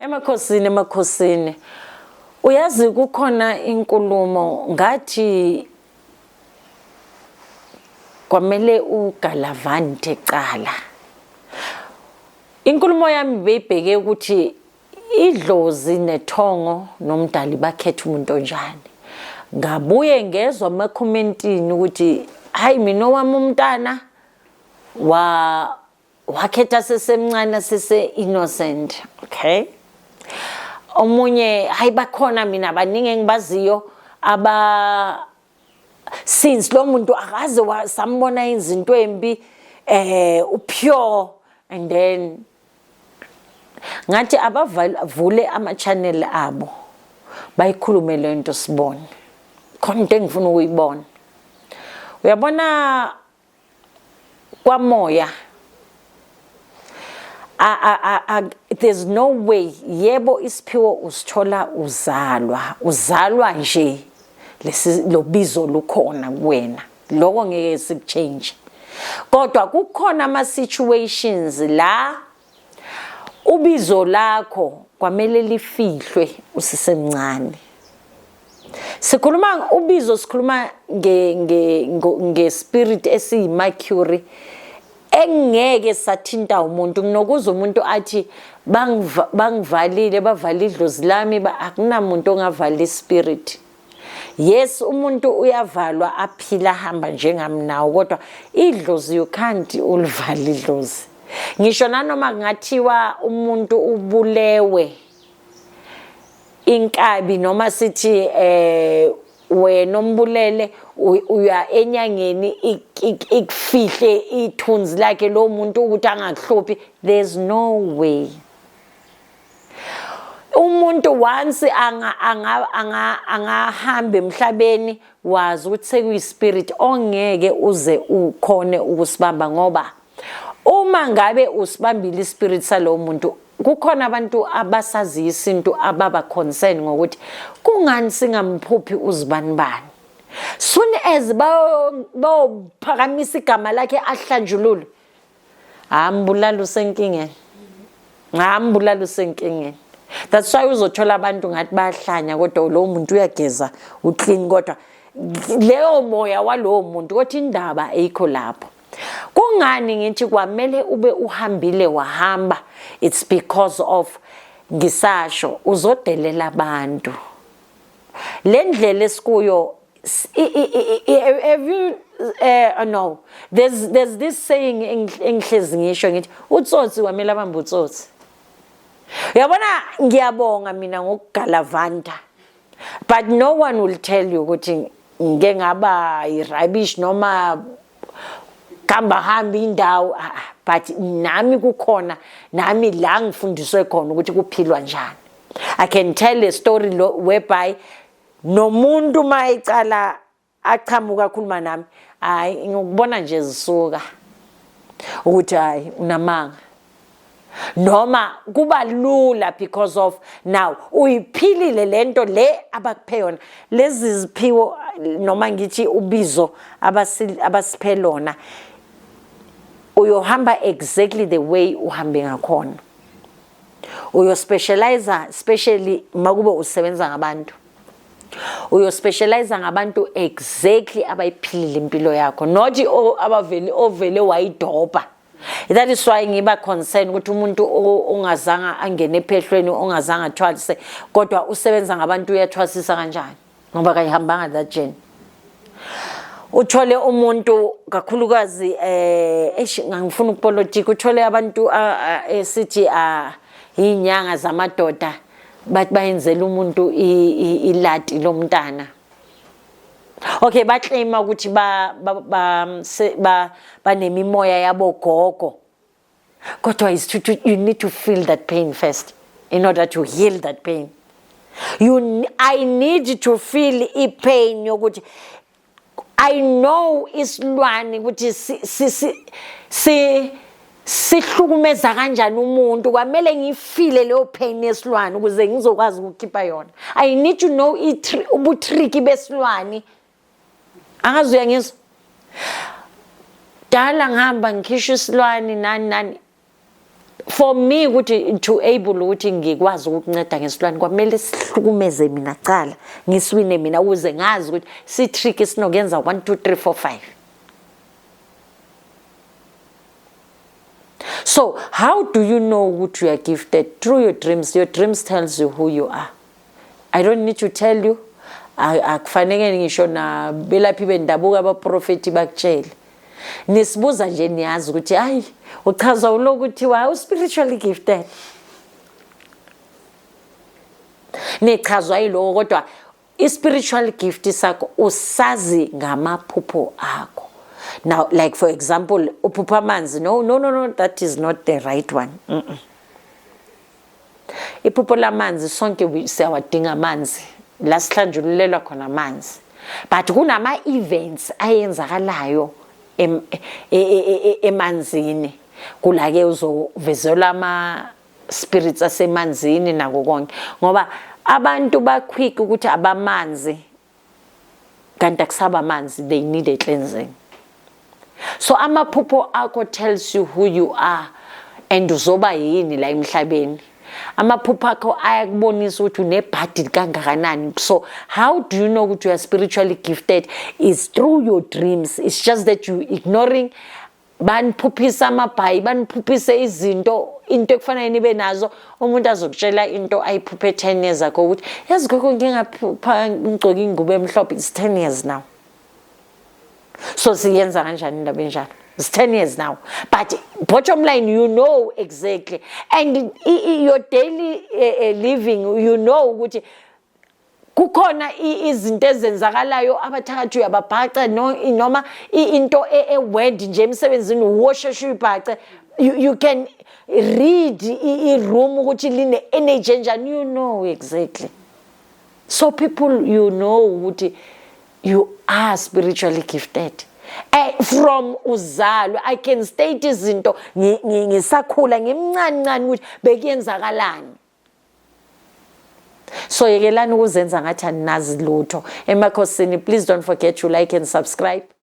Emakhosini, emakhosini, uyazi kukhona inkulumo ngathi kwamele ugalavante cala. Inkulumo yami beyibheke ukuthi idlozi nethongo nomdali bakhetha umuntu onjani. Ngabuye ngezwa amakhomentini ukuthi hayi, mina owami umntana wa wakhetha sesemncane, sese innocent. Okay, omunye, hayi, bakhona, mina baningi engibaziyo aba since lo muntu akaze sambona izinto embi, upure. And then ngathi abavule ama channel abo, bayikhulume le nto, sibone. Khona into engifuna ukuyibona, uyabona, kwamoya there's no way. Yebo, isiphiwo usithola uzalwa, uzalwa nje, lesi lobizo lukhona kuwena, lokho ngeke sikuchange. Kodwa kukhona ama situations la ubizo lakho kwamele lifihlwe usisemncane. Sikhuluma ubizo, sikhuluma nge spirit esiyi-mercury engeke sathinta umuntu. Kunokuza umuntu athi bangivalile, bavala idlozi lami, akunamuntu ongavala ispirit. Yes, umuntu uyavalwa aphila, hamba njengami nawo, kodwa idlozi, you can't ulivala idlozi. Ngisho nanoma kungathiwa umuntu ubulewe inkabi, noma sithi wena ombulele, uya enyangeni ikufihle ithunzi lakhe lo muntu ukuthi angakuhluphi, there's no way. Umuntu once anga anga anga angahamba emhlabeni, wazi ukuthi sekuyi-spirit ongeke uze ukhone ukusibamba, ngoba uma ngabe usibambile ispirit salowo muntu, kukhona abantu abasaziyo isintu ababa concern ngokuthi kungani singamphuphi uzibanibani. Soon as bawophakamisa igama lakhe, ahlanjululwe, hambulala usenkingeni, hambulala usenkingeni. That's why uzothola abantu ngathi bayahlanya, kodwa lowo muntu uyageza, uclean, kodwa leyo moya walowo muntu, kodwa indaba ayikho lapho. Kungani ngithi kwamele ube uhambile wahamba? It's because of, ngisasho, uzodelela abantu. Le ndlela esikuyo, have you no, there's this saying engihlezi ngisho, ngithi utsotsi kwamele abambe utsotsi, uyabona. Ngiyabonga mina ngokugalavanta, but no one will tell you ukuthi ngike ngaba i-rubbish noma hamba hamba indawo. Ah, but nami kukhona nami la ngifundiswe khona ukuthi kuphilwa njani. I can tell a story lo whereby nomuntu uma ecala achamuka akhuluma nami, hayi, ngikubona nje zisuka ukuthi hayi, unamanga, noma kuba lula because of now uyiphilile lento le abakuphe yona, lezi ziphiwo, noma ngithi ubizo abasiphe lona. Uyohamba exactly the way uhambe ngakhona, uyospecialize, especially makube usebenza ngabantu, uyospecialize ngabantu exactly abayiphilile impilo yakho, not abavele ovele wayidobha. That is why ngiba concerned ukuthi umuntu ongazange angene ephehlweni, ongazange athwalise, kodwa usebenza ngabantu, uyathwasisa kanjani ngoba kayihambanga that journey? Uthole umuntu kakhulukazi, eish, ngangifuna ukupolitika, uthole abantu esithi inyanga zamadoda, bathi bayenzela umuntu ilati lomntana. Okay, baclaima ukuthi ba ba ba ba banemimoya yabo gogo, kodwa is to, you need to feel that pain first in order to heal that pain. You i need to feel i-pain yokuthi I know isilwane ukuthi si sihlukumeza kanjani umuntu. Kwamele ngifile leyo pain yesilwane ukuze ngizokwazi ukukhipha yona. I need to know ubutricky besilwane. Angazi uyangizwa. Dala ngihamba ngikhishwa isilwane, nani nani. For me ukuthi to able ukuthi ngikwazi ukukunceda ngesilwane, kwamele sihlukumeze mina kucala, ngisiwine mina, ukuze ngazi ukuthi si-trick sinokuyenza 1 2 3 4 5. So how do you know ukuthi you are gifted? Through your dreams. Your dreams tells you who you are. I don't need to tell you. Akufaneke ngisho nabelaphi bendabuko, abaprofethi bakutshele. Nisibuza nje, niyazi ukuthi hayi, uchazwa ulokuthi u-spiritually gifted. Nichazwa yiloko, kodwa i-spiritual gift sakho usazi ngamaphupho akho. Now, like for example, uphupha amanzi. No, no, no, no, that is not the right one. Iphupho lamanzi, sonke siyawadinga amanzi, la sihlanjululelwa khona amanzi, but kunama-events ayenzakalayo emanzini. Kula-ke uzovezelwa ama-spirits asemanzini nako konke, ngoba abantu ba-quick ukuthi abamanzi, kanti akusaba amanzi, they need a cleansing. So amaphupho akho tells you who you are and uzoba yini la emhlabeni. Amaphupho akho ayakubonisa ukuthi unebhadi kangakanani. So how do you know ukuthi you are spiritually gifted? Is through your dreams. It's just that you ignoring. Baniphuphisa amabhayi, baniphuphise izinto, into ekufanele nibe nazo. Umuntu azokutshela into ayiphuphe 10 years ago, ukuthi yazi gogo, ngike ngaphupha ngigcoke ingubo emhlophe. It's 10 years now. So siyenza kanjani indaba enjalo? It's 10 years now, but bottom line, you know exactly, and your daily living, you know ukuthi kukhona izinto ezenzakalayo, abathakathi uyababhaca, noma into e-word nje emsebenzini wosheshe uyibhace. You can read i-room ukuthi line energy enjani, you know exactly. So people, you know ukuthi you are spiritually gifted from uzalwe. I can state izinto ngisakhula, ngimncane ncane, ukuthi bekuyenzakalani. So yekelani ukuzenza ngathi aninazi lutho emakhosini. Please don't forget to like and subscribe.